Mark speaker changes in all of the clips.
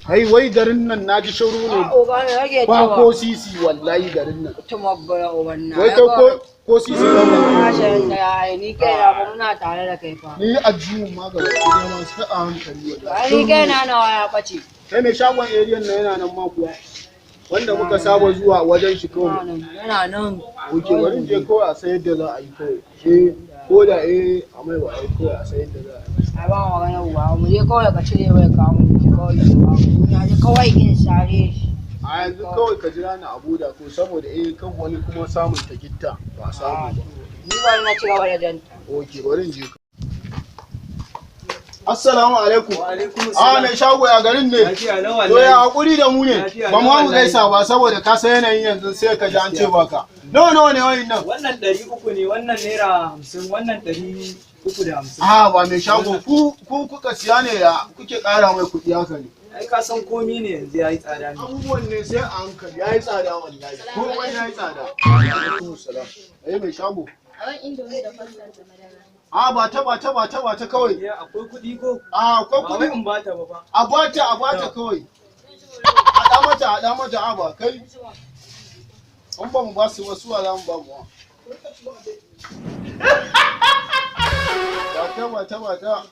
Speaker 1: Kai, wai garin nan na ji shiru ne.
Speaker 2: A oga, me kake
Speaker 1: Ba
Speaker 2: cewa?
Speaker 1: ko sisi wallahi garin nan.
Speaker 2: Tumabbara uban na.
Speaker 1: Wai kai, ko sisi ba ba.
Speaker 2: Na shayin da ya ni kai na ba muna tare da kai fa.
Speaker 1: Ni a juyin ma gaba ɗaya ma sai a hankali wallahi.
Speaker 2: Ai ni kai na nawa ya ɓace.
Speaker 1: Kai, mai shagon area nan yana nan ma kuwa? Wanda muka saba zuwa wajen shi
Speaker 2: Yana
Speaker 1: kawai.
Speaker 2: nan, yana nan.
Speaker 1: Oke, bari in je kawai a sayar da za a yi kawai. Eh, ko da a mai wa kawai a sayar da za a yi.
Speaker 2: Ai ba magana uba, mu je kawai ka cire mai kawo mu je kawai ya ba mu. Na je kawai in sare shi.
Speaker 1: A yanzu kawai ka jira ni a boda ko saboda kan wani kuma samun ta gitta ba a samu ba.
Speaker 2: Ni bari na ci gaba da janta.
Speaker 1: Oke, bari in je. Assalamu alaikum.
Speaker 3: Wa alaikum
Speaker 1: A mai shago, ya garin ne?
Speaker 3: Lafiya lau.
Speaker 1: To ya
Speaker 3: Wallahi.
Speaker 1: hakuri da mu ne.
Speaker 3: Lafiya
Speaker 1: Ba
Speaker 3: lau
Speaker 1: mu
Speaker 3: wallahi.
Speaker 1: gaisa ba saboda ka san yanayin yanzu sai ka ji an ce baka. Nawa nawa ne wayin nan?
Speaker 3: Wannan 300 ne, wannan ₦50, wannan 350.
Speaker 1: A ba mai shago, ku kuka siya ne, ya kuke ƙara mai kuɗi haka ne?
Speaker 3: Ai ka san komi ne yanzu yayi tsada ne.
Speaker 1: Abubuwan ne sai a hankali, yayi tsada wallahi. Komai yayi tsada. Alaikum salam. Eh, mai shago.
Speaker 4: A wani Indomie da custard da madara.
Speaker 1: A ba ta ba ta ba ta ba ta kawai.
Speaker 3: Ya akwai kuɗi ko?
Speaker 1: A akwai
Speaker 3: Ba wai
Speaker 1: kuɗi.
Speaker 3: in bata ba fa.
Speaker 1: A bata, a bata kawai. Haɗa mata, haɗa mata, a ba kai. In ba mu ba su wasu wa za mu ba mu wa. Ba ta ba ta ba ta.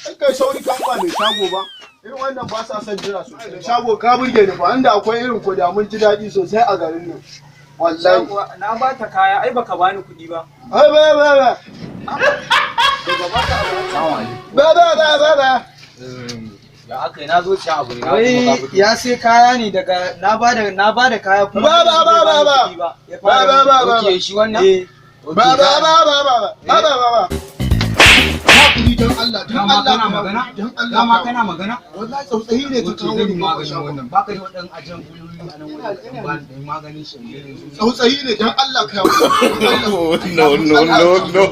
Speaker 1: Ai kai sauri kan ba mai shago ba. Irin wannan ba sa son jira sosai. Mai shago, ka burge ni fa, inda akwai irin ku da mun ji daɗi sosai a garin nan. Wallahi.
Speaker 3: Na bata kaya, ai baka bani kuɗi ba.
Speaker 1: Ai ba ba ba. Ba ba ba ba ba.
Speaker 5: Ya aka yi na zo siyan abu ne na kuma
Speaker 3: Wai
Speaker 5: ka fito.
Speaker 3: ya sai kaya ne daga na bada kaya kuma
Speaker 1: Ba, ba, ba, ba, ba.
Speaker 3: kuɗi ba. Ya
Speaker 1: Ba
Speaker 3: fara
Speaker 1: ba ba ba.
Speaker 5: Ok, shi wannan?
Speaker 3: Eh.
Speaker 5: Ok,
Speaker 1: Ba ba ba ba ba ba ba ba ba. Hakuri don Allah, don
Speaker 5: Dama
Speaker 1: Allah
Speaker 5: kana magana?
Speaker 1: don Allah.
Speaker 5: Dama kana magana?
Speaker 1: Wallahi tsautsayi ne ta
Speaker 5: Ok,
Speaker 1: kawo
Speaker 5: zan yi
Speaker 1: ni
Speaker 5: maganin
Speaker 1: shagon.
Speaker 5: wannan. Baka da waɗannan ajiyan buloli a nan wajen ba da maganin shi ne yanzu.
Speaker 1: Tsautsayi ne, don Allah ka
Speaker 6: No, no, no, no.